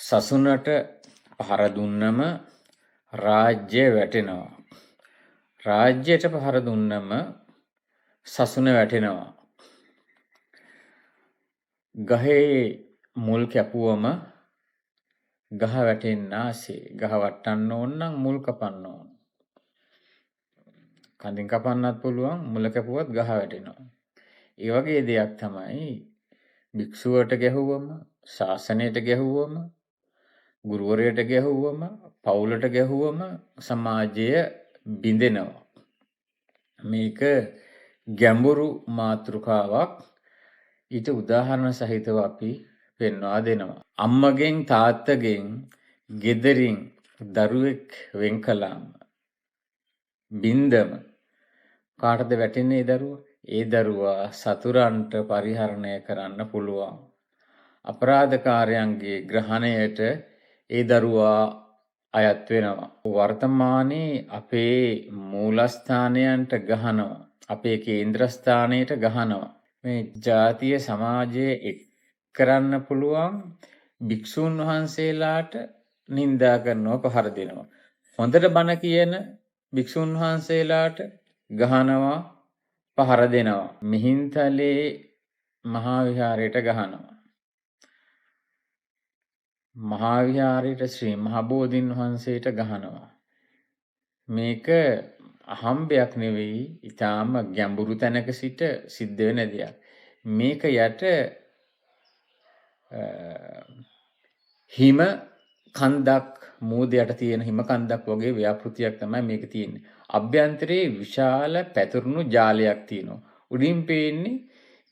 සසුනට පහර දුන්නම රාජ්‍ය වැටෙනවා. රාජ්‍යයට පහර දුන්නම සසුන වැටෙනවා. ගහේ මුල් කැපුවම ගහ වැටෙන්නාසේ. ගහ වට්ටන්න ඕන නම් මුල් කපන්න ඕන. කඳින් කපන්නත් පුළුවන්, මුල කැපුවත් ගහ වැටෙනවා. ඒ වගේ දෙයක් තමයි භික්ෂුවට ගැහුවම, ශාසනයට ගැහුවම, ගුරුවරයාට ගැහුවම, පවුලට ගැහුවම සමාජය බිඳෙනවා. මේක ගැඹුරු මාතෘකාවක්. ඊට උදාහරණ සහිතව අපි පෙන්වා දෙනවා. අම්මගෙන් තාත්තගෙන් ගෙදරින් දරුවෙක් වෙන් කළාම බින්දම කාටද වැටෙන්නේ ඒ දරුවා? ඒ දරුවා සතුරන්ට පරිහරණය කරන්න පුළුවන්. අපරාධකාරයන්ගේ ග්‍රහණයට ඒ දරුවා අයත් වෙනවා. වර්තමානයේ අපේ මූලස්ථානයන්ට ගහනවා. අපේ කේන්ද්‍රස්ථානයට ගහනවා. මේ ජාතිය සමාජයේ එක් කරන්න පුළුවන් භික්ෂූන් වහන්සේලාට නින්දා කරනවා, පහර දෙනවා. හොඳට බණ කියන භික්ෂූන් වහන්සේලාට ගහනවා, පහර දෙනවා. මිහින්තලේ මහා විහාරයට ගහනවා. මහා විහාරයට ශ්‍රී මහ බෝධීන් වහන්සේට ගහනවා. මේක අහම්බයක් නෙවෙයි, ඊටාම ගැඹුරු තැනක සිට සිද්ධ වෙන දෙයක්. මේක යට හිම කන්දක්, මූද යට තියෙන හිම කන්දක් වගේ ව්‍යාපෘතියක් තමයි මේක තියෙන්නේ. අභ්‍යන්තරයේ විශාල පැතුරුණු ජාලයක් තියෙනවා. උඩින් පේන්නේ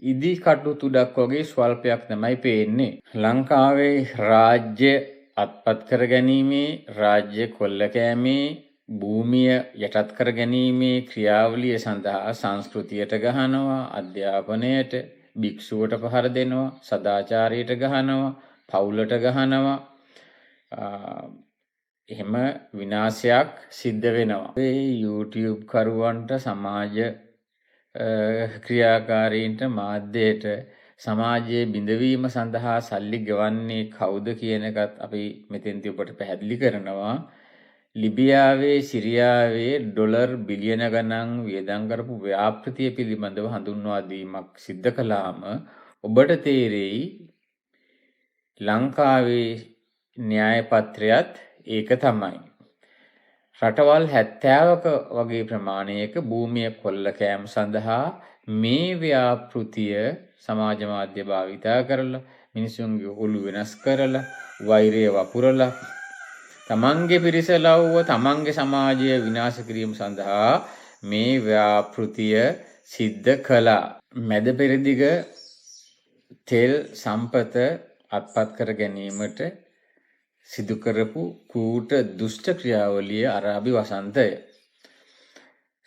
ඉදි කටු තුඩක් වගේ ස්වල්පයක් තමයි පේන්නේ. ලංකාවේ රාජ්‍ය අත්පත් කර ගැනීමේ, රාජ්‍ය කොල්ල කෑමේ, භූමිය යටත් කර ගැනීමේ ක්‍රියාවලිය සඳහා සංස්කෘතියට ගහනවා, අධ්‍යාපනයට, භික්ෂුවට පහර දෙනවා, සදාචාරයට ගහනවා, පවුලට ගහනවා. එහෙම විනාශයක් සිද්ධ වෙනවා. ඒ YouTube කරුවන්ට, සමාජ ක්‍රියාකාරීන්ට, මාධ්‍යයට සමාජයේ බිඳවීම සඳහා සල්ලි ගෙවන්නේ කවුද කියන එකත් අපි මෙතෙන්දී ඔබට පැහැදිලි කරනවා. ලිබියාවේ, සිරියාවේ ඩොලර් බිලියන ගණන් වියදම් කරපු ව්‍යාපෘතිය පිළිබඳව හඳුන්වා දීමක් සිද්ධ කළාම ඔබට තේරෙයි ලංකාවේ න්‍යාය පත්‍රයත් ඒක තමයි. රටවල් 70ක වගේ ප්‍රමාණයක භූමිය කොල්ල කෑම සඳහා මේ ව්‍යාපෘතිය සමාජ මාධ්‍ය භාවිතා කරලා, මිනිසුන්ගේ ඔලු වෙනස් කරලා, වෛරය වපුරලා, තමන්ගේ පිරිස ලව්ව තමන්ගේ සමාජය විනාශ කිරීම සඳහා මේ ව්‍යාපෘතිය සිද්ධ කළා. මැද පෙරදිග තෙල් සම්පත අත්පත් කර ගැනීමට සිදු කරපු කූට දුෂ්ට ක්‍රියාවලිය අරාබි වසන්තය.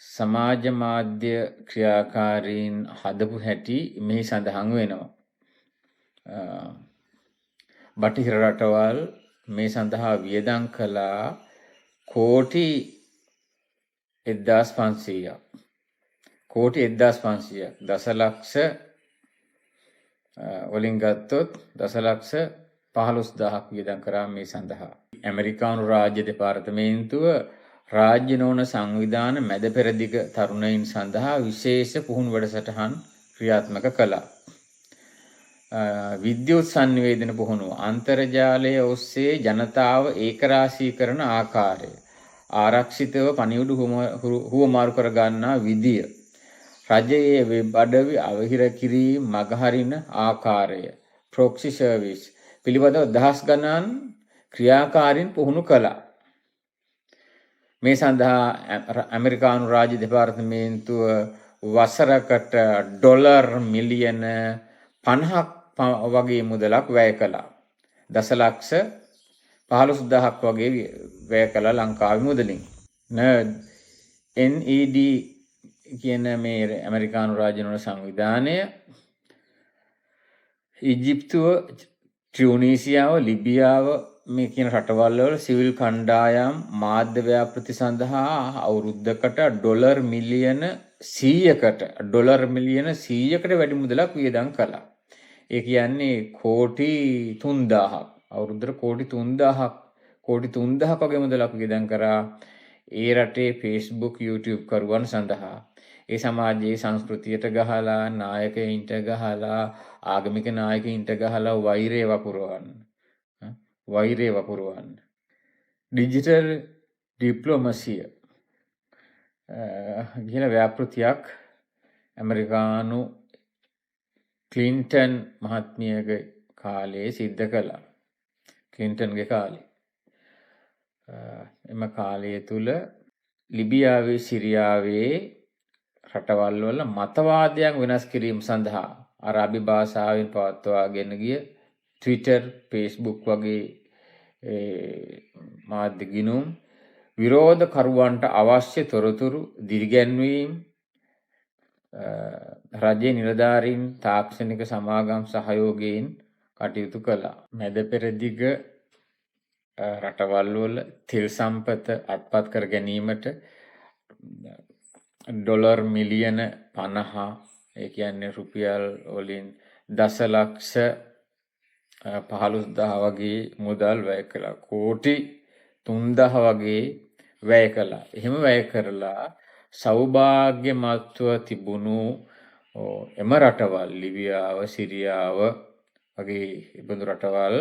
සමාජ මාධ්‍ය ක්‍රියාකාරීන් හදපු හැටි මෙහි සඳහන් වෙනවා. බටහිර රටවල් මේ සඳහා වියදම් කළා කෝටි 1500ක්. කෝටි 1500ක්. දසලක්ෂ වලින් ගත්තොත් දසලක්ෂ 15,000ක් වියදම් කරා මේ සඳහා. ඇමරිකානු රාජ්‍ය දෙපාර්තමේන්තුව රාජ්‍ය නොවන සංවිධාන මැද පෙරදිග තරුණයින් සඳහා විශේෂ පුහුණු වැඩසටහන් ක්‍රියාත්මක කළා. විද්‍යුත් සංනිවේදන පුහුණුව, අන්තර්ජාලය ඔස්සේ ජනතාව ඒකරාශී කරන ආකාරය, ආරක්ෂිතව පණිවුඩ හුවමාරු කර ගන්නා විදිය, රජයේ වෙබ් අඩවි අවහිර කිරීම මගහරින ආකාරය, ප්‍රොක්සි සර්විස් පිළිබඳව දහස් ගණන් ක්‍රියාකාරීන් පුහුණු කළා. මේ සඳහා ඇමරිකානු රාජ්‍ය දෙපාර්තමේන්තුව වසරකට ඩොලර් මිලියන 50ක් වගේ මුදලක් වැය කළා. දසලක්ෂ 15,000ක් වගේ වැය කළා ලංකාවේ මුදලින්. NED කියන මේ ඇමරිකානු රාජ්‍ය නොවන සංවිධානය ඊජිප්තුව, ටියුනීසියාව, ලිබියාව මේ කියන රටවල් වල සිවිල් කණ්ඩායම් මාධ්‍ය ව්‍යාපෘති සඳහා අවුරුද්දකට ඩොලර් මිලියන 100කට ඩොලර් මිලියන 100කට වැඩි මුදලක් වියදම් කළා. ඒ කියන්නේ කෝටි 3000ක්. අවුරුද්දට කෝටි 3000ක්, කෝටි 3000ක් වගේ මුදලක් වියදම් කරා ඒ රටේ Facebook, YouTube කරුවන් සඳහා. ඒ සමාජයේ සංස්කෘතියට ගහලා, නායකයින්ට ගහලා, ආගමික නායකයින්ට ගහලා වෛරය වපුරවන්න. වෛරය වපුරවන්න. ඩිජිටල් ඩිප්ලොමසිය කියලා ව්‍යාපෘතියක් ඇමරිකානු ක්ලින්ටන් මහත්මියගේ කාලයේ සිද්ධ කළා. ක්ලින්ටන්ගේ කාලේ. එම කාලය තුල ලිබියාවේ, සිරියාවේ රටවල් වල මතවාදයන් වෙනස් කිරීම සඳහා අරාබි භාෂාවෙන් පවත්වාගෙන ගිය Twitter, Facebook වගේ මාධ්‍ය ගිණුම් විරෝධකරුවන්ට අවශ්‍ය තොරතුරු දිරිගැන්වීම් රජයේ නිලධාරීන් තාක්ෂණික සමාගම් සහයෝගයෙන් කටයුතු කළා. මැද පෙරදිග රටවල් වල තෙල් සම්පත අත්පත් කර ගැනීමට ඩොලර් මිලියන 50, ඒ කියන්නේ රුපියල් වලින් දසලක්ෂ 15,000 වගේ මුදල් වැය කළා. කෝටි 3,000 වගේ වැය කළා. එහෙම වැය කරලා සෞභාග්‍යමත්ව තිබුණු එම රටවල් ලිබියාව, සිරියාව වගේ ඉබඳු රටවල්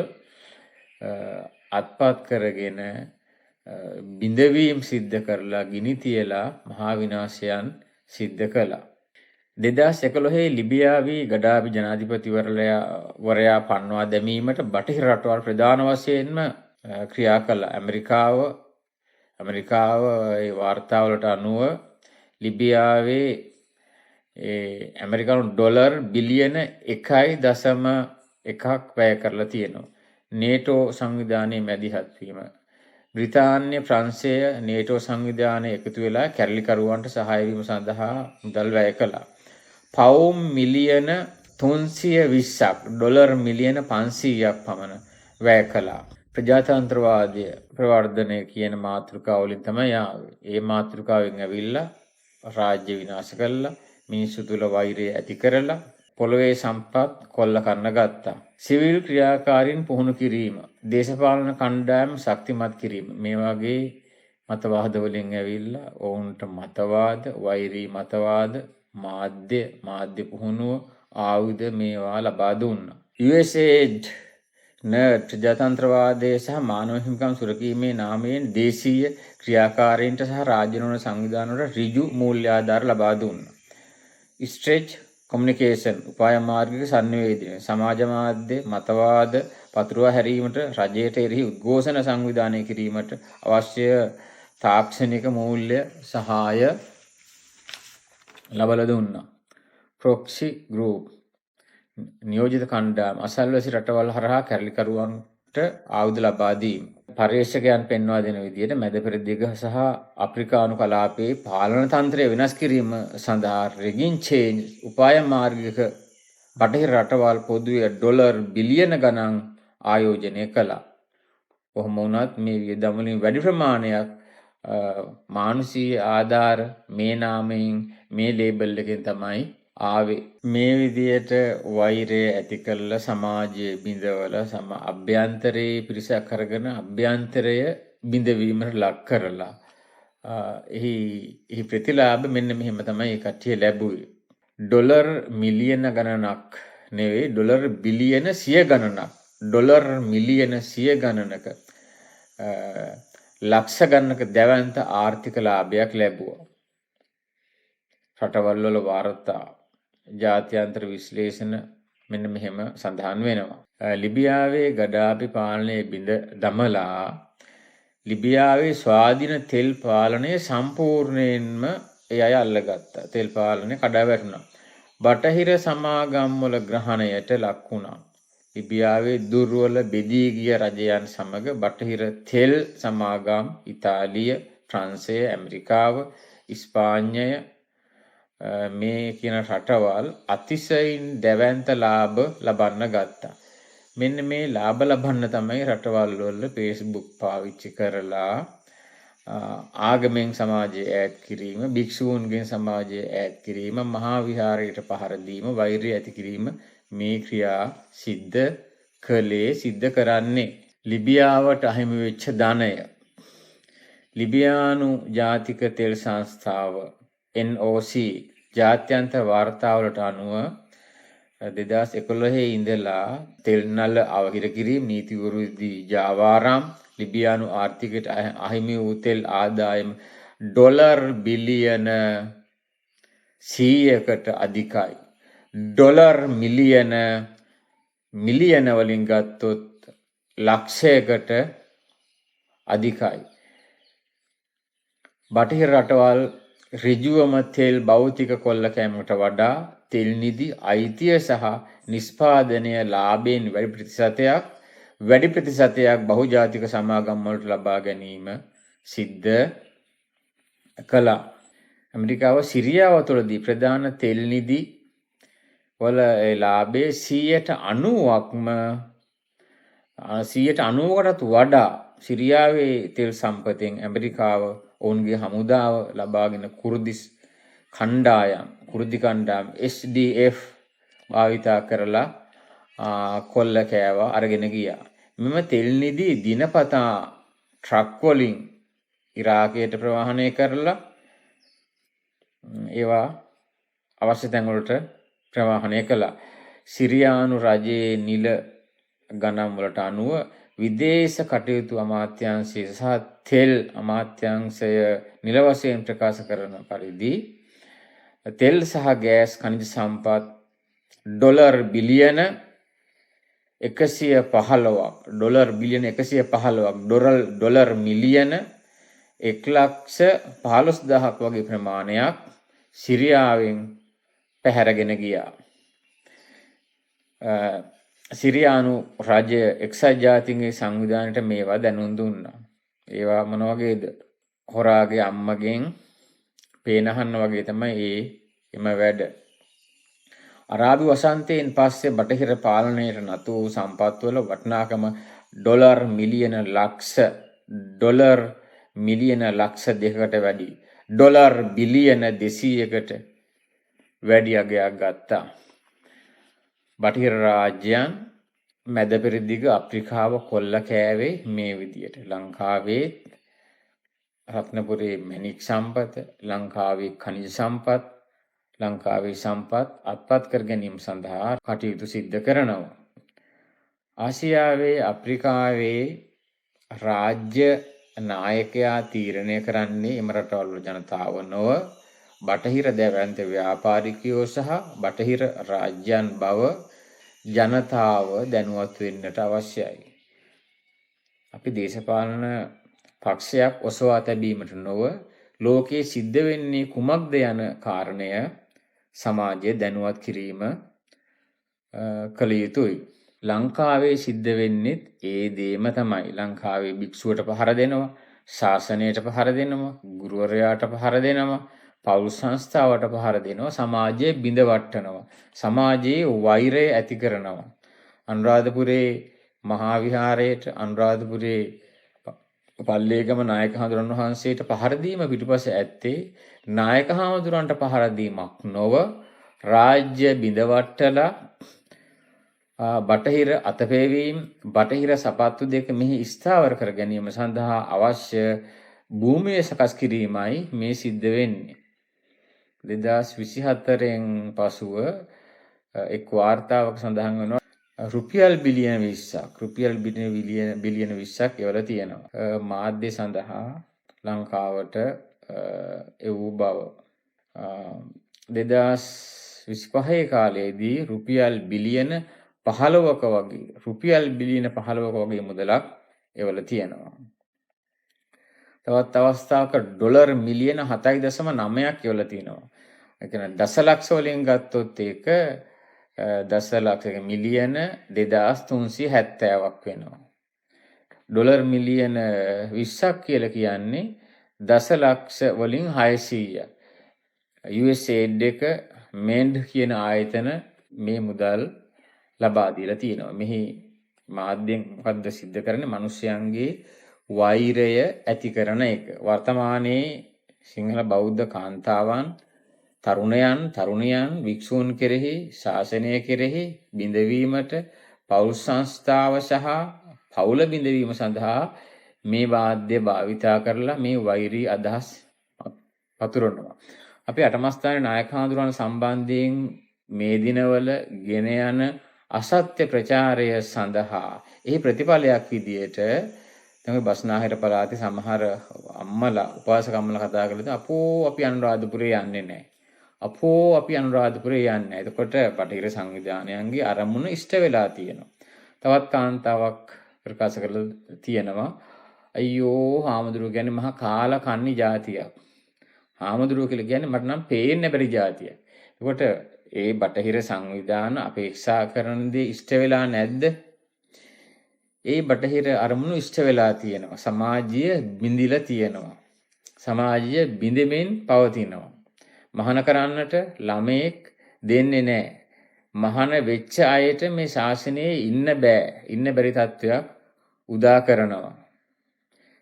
අත්පත් කරගෙන බිඳවීම් සිද්ධ කරලා, ගිනි තියලා මහා විනාශයන් සිද්ධ කළා. 2011 ලිබියාවේ ගඩාෆි ජනාධිපතිවරයා පන්වා දැමීමට බටහිර රටවල් ප්‍රධාන වශයෙන්ම ක්‍රියා කළා. ඇමරිකාව ඒ වාර්තාවලට අනුව ලිබියාවේ ඒ ඇමරිකානු ඩොලර් බිලියන 1.1ක් වැය කරලා තියෙනවා. නේටෝ සංවිධානයේ මැදිහත් වීම. බ්‍රිතාන්‍ය, ප්‍රංශය නේටෝ සංවිධානය එකතු වෙලා කැරලිකරුවන්ට සහාය වීම සඳහා මුදල් වැය කළා. පවුම් මිලියන 320ක්, ඩොලර් මිලියන 500ක් පමණ වැය කළා. ප්‍රජාතන්ත්‍රවාදය ප්‍රවර්ධනය කියන මාතෘකාව වලින් තමයි ආවේ. ඒ මාතෘකාවෙන් ඇවිල්ලා රාජ්‍ය විනාශ කළා, මිනිස්සු තුල වෛරය ඇති කරලා පොළොවේ සම්පත් කොල්ල කන්න ගත්තා. සිවිල් ක්‍රියාකාරීන් පුහුණු කිරීම, දේශපාලන කණ්ඩායම් ශක්තිමත් කිරීම, මේ වගේ මතවාද වලින් ඇවිල්ලා ඔවුන්ට මතවාද, වෛරී මතවාද, මාධ්‍ය පුහුණුව, ආයුධ මේවා ලබා දුන්නා. USAID නර්ඩ් ප්‍රජාතන්ත්‍රවාදය සහ මානව හිමිකම් සුරකීමේ නාමයෙන් දේශීය ක්‍රියාකාරීන්ට සහ රාජ්‍ය නොවන සංවිධානවලට ඍජු මූල්‍ය ආධාර ලබා දුන්නා. ස්ට්‍රෙච් කොමියුනිකේෂන් උපාය මාර්ගික සන්නිවේදනය, සමාජ මාධ්‍ය මතවාද පතුරවා හැරීමට, රජයට එරෙහි උද්ඝෝෂණ සංවිධානය කිරීමට අවශ්‍ය තාක්ෂණික මූල්‍ය සහාය ලබලා දුන්නා. ප්‍රොක්සි ගෲප් නියෝජිත කණ්ඩායම් අසල්වැසි රටවල් හරහා කැරලිකරුවන්ට ආයුධ ලබා දීම. පර්යේෂකයන් පෙන්වා දෙන විදිහට මැද පෙරදිග සහ අප්‍රිකානු කලාපයේ පාලන තන්ත්‍රය වෙනස් කිරීම සඳහා රෙජිම් චේන්ජ් උපාය මාර්ගික බටහිර රටවල් පොදුවේ ඩොලර් බිලියන ගණන් ආයෝජනය කළා. කොහොම වුණත් මේ වියදම් වලින් වැඩි ප්‍රමාණයක් මානුෂීය ආධාර මේ නාමයෙන්, මේ ලේබල් එකෙන් තමයි ආවේ. මේ විදියට වෛරය ඇති කරලා, සමාජය බිඳවලා, අභ්‍යන්තරයේ පිරිසක් අරගෙන අභ්‍යන්තරය බිඳවීමට ලක් කරලා එහි ප්‍රතිලාභ මෙන්න මෙහෙම තමයි ඒ කට්ටිය ලැබුවේ. ඩොලර් මිලියන ගණනක් නෙවෙයි, ඩොලර් බිලියන සිය ගණනක්, ඩොලර් මිලියන සිය ගණනක, ලක්ෂ ගණනක දැවැන්ත ආර්ථික ලාභයක් ලැබුවා. රටවල් වල වාර්තා, ජාත්‍යන්තර විශ්ලේෂණ මෙන්න මෙහෙම සඳහන් වෙනවා. ලිබියාවේ ගඩාෆි පාලනය බිඳ දමලා ලිබියාවේ ස්වාධීන තෙල් පාලනය සම්පූර්ණයෙන්ම ඒ අය අල්ලගත්තා. තෙල් පාලනය කඩා වැටුණා. බටහිර සමාගම් වල ග්‍රහණයට ලක් වුණා. ලිබියාවේ දුර්වල බෙදී ගිය රජයන් සමග බටහිර තෙල් සමාගම් ඉතාලිය, ෆ්‍රාන්සය, ඇමරිකාව, ඉස්පාඤ්ඤය මේ කියන රටවල් අතිශයින් දැවැන්ත ලාභ ලබන්න ගත්තා. මෙන්න මේ ලාභ ලබන්න තමයි රටවල් වල Facebook පාවිච්චි කරලා ආගමෙන් සමාජය ඈත් කිරීම, භික්ෂූන්ගෙන් සමාජය ඈත් කිරීම, මහා විහාරයට පහර දීම, වෛරය ඇති කිරීම මේ ක්‍රියා සිද්ධ කළේ, සිද්ධ කරන්නේ. ලිබියාවට අහිමි වෙච්ච ධනය. ලිබියානු ජාතික තෙල් සංස්ථාව NOC ජාත්‍යන්තර වාර්තාවලට අනුව 2011 ඉඳලා තෙල් නල අවහිර කිරීම, නීති විරෝධී ජාවාරම්, ලිබියානු ආර්ථිකයට අහිමි වූ තෙල් ආදායම ඩොලර් බිලියන 100කට අධිකයි. ඩොලර් මිලියන මිලියන වලින් ගත්තොත් ලක්ෂයකට අධිකයි. බටහිර රටවල් ඍජුවම තෙල් භෞතික කොල්ල කෑමකට වඩා තෙල් නිධි අයිතිය සහ නිෂ්පාදනය ලාභයෙන් වැඩි ප්‍රතිශතයක් බහුජාතික සමාගම් වලට ලබා ගැනීම සිද්ධ කළා. ඇමරිකාව සිරියාව තුළදී ප්‍රධාන තෙල් නිධි වල ඒ ලාභයේ 90%ක්ම, 90%කටත් වඩා සිරියාවේ තෙල් සම්පතෙන් ඇමරිකාව ඔවුන්ගේ හමුදාව ලබාගෙන කුර්දි කණ්ඩායම් SDF භාවිතා කරලා කොල්ල කෑවා, අරගෙන ගියා. මෙම තෙල් නිධි දිනපතා ට්‍රක් වලින් ඉරාකයට ප්‍රවාහනය කරලා ඒවා අවශ්‍ය තැන් වලට ප්‍රවාහනය කළා. සිරියානු රජයේ නිල ගණන් වලට අනුව විදේශ කටයුතු අමාත්‍යාංශය සහ තෙල් අමාත්‍යාංශය නිල වශයෙන් ප්‍රකාශ කරන පරිදි තෙල් සහ ගෑස් ඛනිජ සම්පත් ඩොලර් බිලියන 115ක්, ඩොලර් බිලියන 115ක්, ඩොලර් මිලියන 1,15,000ක් වගේ ප්‍රමාණයක් සිරියාවෙන් පැහැරගෙන ගියා. සිරියානු රජය එක්සත් ජාතීන්ගේ සංවිධානයට මේවා දැනුම් දුන්නා. ඒවා මොන වගේද? හොරාගේ අම්මගෙන් පේන අහන්න වගේ තමයි ඒ එම වැඩ. අරාබි වසන්තයෙන් පස්සේ බටහිර පාලනයට නතු වූ සම්පත්වල වටිනාකම ඩොලර් මිලියන ලක්ෂ 2කට වැඩි, ඩොලර් බිලියන 200කට වැඩි අගයක් ගත්තා. බටහිර රාජ්‍යයන් මැද පෙරදිග අප්‍රිකාව කොල්ල කෑවේ මේ විදියට. ලංකාවේ රත්නපුරේ මැණික් සම්පත, ලංකාවේ ඛනිජ සම්පත්, ලංකාවේ සම්පත් අත්පත් කර ගැනීම සඳහා කටයුතු සිද්ධ කරනවා. ආසියාවේ, අප්‍රිකාවේ රාජ්‍ය නායකයා තීරණය කරන්නේ එම රටවල් වල ජනතාව නොව බටහිර දැවැන්ත ව්‍යාපාරිකයෝ සහ බටහිර රාජ්‍යයන් බව ජනතාව දැනුවත් වෙන්නට අවශ්‍යයි. අපි දේශපාලන පක්ෂයක් ඔසවා තැබීමට නොව ලෝකයේ සිද්ධ වෙන්නේ කුමක්ද යන කාරණය සමාජය දැනුවත් කිරීම කළ යුතුයි. ලංකාවේ සිද්ධ වෙන්නෙත් ඒ දේම තමයි. ලංකාවේ භික්ෂුවට පහර දෙනවා, ශාසනයට පහර දෙනවා, ගුරුවරයාට පහර දෙනවා, පවුල් සංස්ථාවට පහර දෙනවා, සමාජය බිඳ වට්ටනවා, සමාජයේ වෛරය ඇති කරනවා. අනුරාධපුරේ මහා විහාරයට, අනුරාධපුරේ පල්ලේගම නායක හාමුදුරන් වහන්සේට පහර දීම පිටුපස ඇත්තේ නායක හාමුදුරන්ට පහර දීමක් නොව රාජ්‍ය බිඳවට්ටලා බටහිර අතපෙවීම, බටහිර සපත්තු දෙක මෙහි ස්ථාවර කර ගැනීම සඳහා අවශ්‍ය භූමිය සකස් කිරීමයි මේ සිද්ධ වෙන්නේ. 2024න් පසුව එක් වාර්තාවක සඳහන් වෙනවා රුපියල් බිලියන 20ක්, රුපියල් බිලියන බිලියන 20ක් එවලා තියෙනවා මාධ්‍ය සඳහා ලංකාවට එවූ බව. 2025 කාලයේදී රුපියල් බිලියන 15ක වගේ, රුපියල් බිලියන 15ක වගේ මුදලක් එවලා තියෙනවා. තවත් අවස්ථාවක ඩොලර් මිලියන 7.9ක් එවලා තියෙනවා. ඒ කියන්නේ දසලක්ෂ වලින් ගත්තොත් ඒක දසලක්ෂ මිලියන 2370ක් වෙනවා. ඩොලර් මිලියන 20ක් කියලා කියන්නේ දසලක්ෂ වලින් 600ක්. USAID එක, මෙන්ඩ් කියන ආයතන මේ මුදල් ලබා දීලා තියෙනවා. මෙහි මාධ්‍යෙන් මොකද්ද සිද්ධ කරන්නේ? මිනිස්යන්ගේ වෛරය ඇති කරන එක. වර්තමානයේ සිංහල බෞද්ධ කාන්තාවන්, තරුණයන්, තරුණියන්, භික්ෂූන් කෙරෙහි, ශාසනය කෙරෙහි බිඳවීමට, පවුල් සංස්ථාව සහ පවුල බිඳවීම සඳහා මේ වාද්‍ය භාවිතා කරලා මේ වෛරී අදහස් පතුරනවා. අපි අටමස්ථානයේ නායක හාමුදුරුවන් සම්බන්ධයෙන් මේ දිනවල ගෙන යන අසත්‍ය ප්‍රචාරය සඳහා එහි ප්‍රතිඵලයක් විදියට දැන් ඔය බස්නාහිර පළාතේ සමහර අම්මලා උපාසක අම්මලා කතා කරලා අපෝ අපි අනුරාධපුරේ යන්නේ නැහැ. අපෝ අපි අනුරාධපුරේ යන්නේ නැහැ. එතකොට බටහිර සංවිධානයන්ගේ අරමුණ ඉෂ්ට වෙලා තියෙනවා. තවත් කාන්තාවක් ප්‍රකාශ කරලා තියෙනවා අයියෝ හාමුදුරුවෝ කියන්නේ මහා කාලා කන්නි ජාතියක්. හාමුදුරුවෝ කියලා කියන්නේ මට නම් පේන්න බැරි ජාතියක්. එතකොට ඒ බටහිර සංවිධාන අපේක්ෂා කරන දේ ඉෂ්ට වෙලා නැද්ද? ඒ බටහිර අරමුණු ඉෂ්ට වෙලා තියෙනවා. සමාජය බිඳිලා තියෙනවා. සමාජය බිඳෙමින් පවතිනවා. මහාන කරන්නට ළමයෙක් දෙන්නේ නැහැ. මහාන වෙච්ච අයට මේ ශාසනයේ ඉන්න බෑ. ඉන්න බැරි තත්වයක් උදා කරනවා.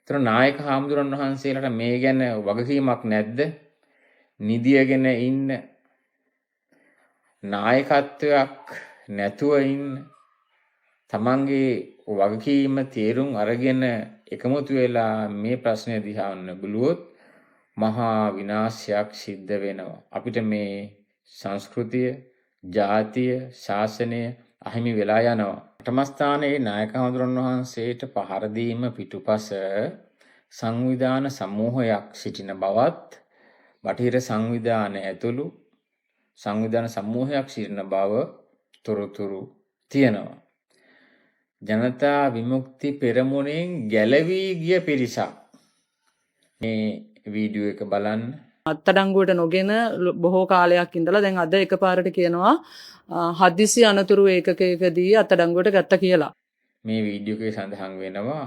ඒතර නායක හාමුදුරන් වහන්සේලාට මේ ගැන වගකීමක් නැද්ද? නිදියගෙන ඉන්න නායකත්වයක් නැතුව ඉන්න තමන්ගේ වගකීම තේරුම් අරගෙන එකමුතු වෙලා මේ ප්‍රශ්නය දිහා නොබැලුවොත් මහා විනාශයක් සිද්ධ වෙනවා. අපිට මේ සංස්කෘතිය, ජාතිය, ශාසනය අහිමි වෙලා යනවා. අටමස්ථානයේ නායක හාමුදුරන් වහන්සේට පහර දීම පිටුපස සංවිධාන සමූහයක් සිටින බවත් බටහිර සංවිධාන ඇතුළු සංවිධාන සමූහයක් සිටින බව තොරතුරු තියෙනවා. ජනතා විමුක්ති පෙරමුණෙන් ගැලවී ගිය පිරිසක් මේ වීඩියෝ එක බලන්න. අත්අඩංගුවට නොගෙන බොහෝ කාලයක් ඉඳලා දැන් අද එකපාරට කියනවා හදිසි අනතුරු ඒකකයකදී අත්අඩංගුවට ගත්තා කියලා. මේ වීඩියෝ එකේ සඳහන් වෙනවා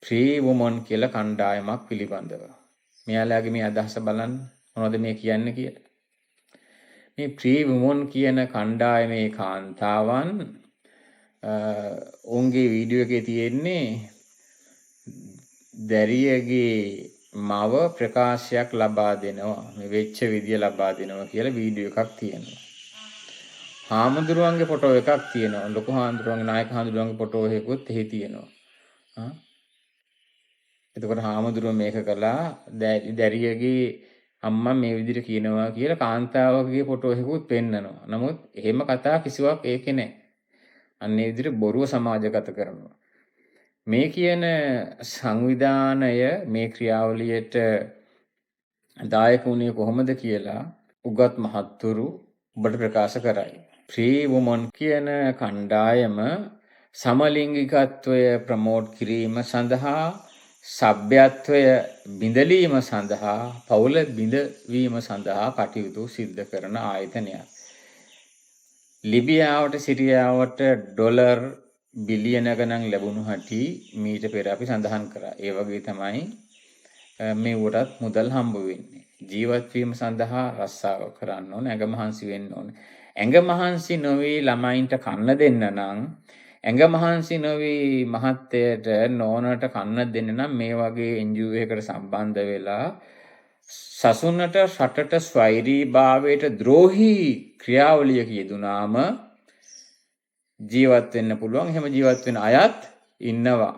ෆ්‍රී වුමන් කියලා කණ්ඩායමක් පිළිබඳව. මෙයාලාගේ මේ අදහස බලන්න මොනවද මේ කියන්නේ කියලා. මේ ෆ්‍රී වුමන් කියන කණ්ඩායමේ කාන්තාවන් ඔවුන්ගේ වීඩියෝ එකේ තියෙන්නේ දැරියගේ මව ප්‍රකාශයක් ලබා දෙනවා, මේ වෙච්ච විදිය ලබා දෙනවා කියලා වීඩියෝ එකක් තියෙනවා. හාමුදුරුවන්ගේ ෆොටෝ එකක් තියෙනවා. ලොකු හාමුදුරුවන්ගේ නායක හාමුදුරුවන්ගේ ෆොටෝ එකකුත් එහි තියෙනවා. එතකොට හාමුදුරුවෝ මේක කළා, දැරියගේ අම්මා මේ විදිහට කියනවා කියලා කාන්තාවකගේ ෆොටෝ එකකුත් පෙන්නනවා. නමුත් එහෙම කතා කිසිවක් ඒකේ නැහැ. අන්න ඒ විදිහට බොරුව සමාජගත කරනවා. මේ කියන සංවිධානය මේ ක්‍රියාවලියට දායක වුණේ කොහොමද කියලා උගත් මහත්තුරු ඔබට ප්‍රකාශ කරයි. ෆ්‍රී වුමන් කියන කණ්ඩායම සමලිංගිකත්වය ප්‍රමෝට් කිරීම සඳහා, සભ્યත්වය බිඳලීම සඳහා, පවුල බිඳවීම සඳහා කටයුතු සිද්ධ කරන ආයතනයක්. ලිබියාවට සිරියාවට ඩොලර් බිලියන ගණන් ලැබුණු හැටි මීට පෙර අපි සඳහන් කරා. ඒ වගේ තමයි මේ උවටත් මුදල් හම්බ වෙන්නේ. ජීවත් වීම සඳහා රස්සාව කරන්න ඕන, ඇඟ මහන්සි වෙන්න ඕන. ඇඟ මහන්සි නොවි ළමයින්ට කන්න දෙන්න නම්, ඇඟ මහන්සි නොවි මහත්තයට නෝනට කන්න දෙන්න නම් මේ වගේ NGO එකකට සම්බන්ධ වෙලා සසුනට රටට ස්වෛරීභාවයට ද්‍රෝහී ක්‍රියාවලියක යෙදුනාම ජීවත් වෙන්න පුළුවන්. එහෙම ජීවත් වෙන අයත් ඉන්නවා.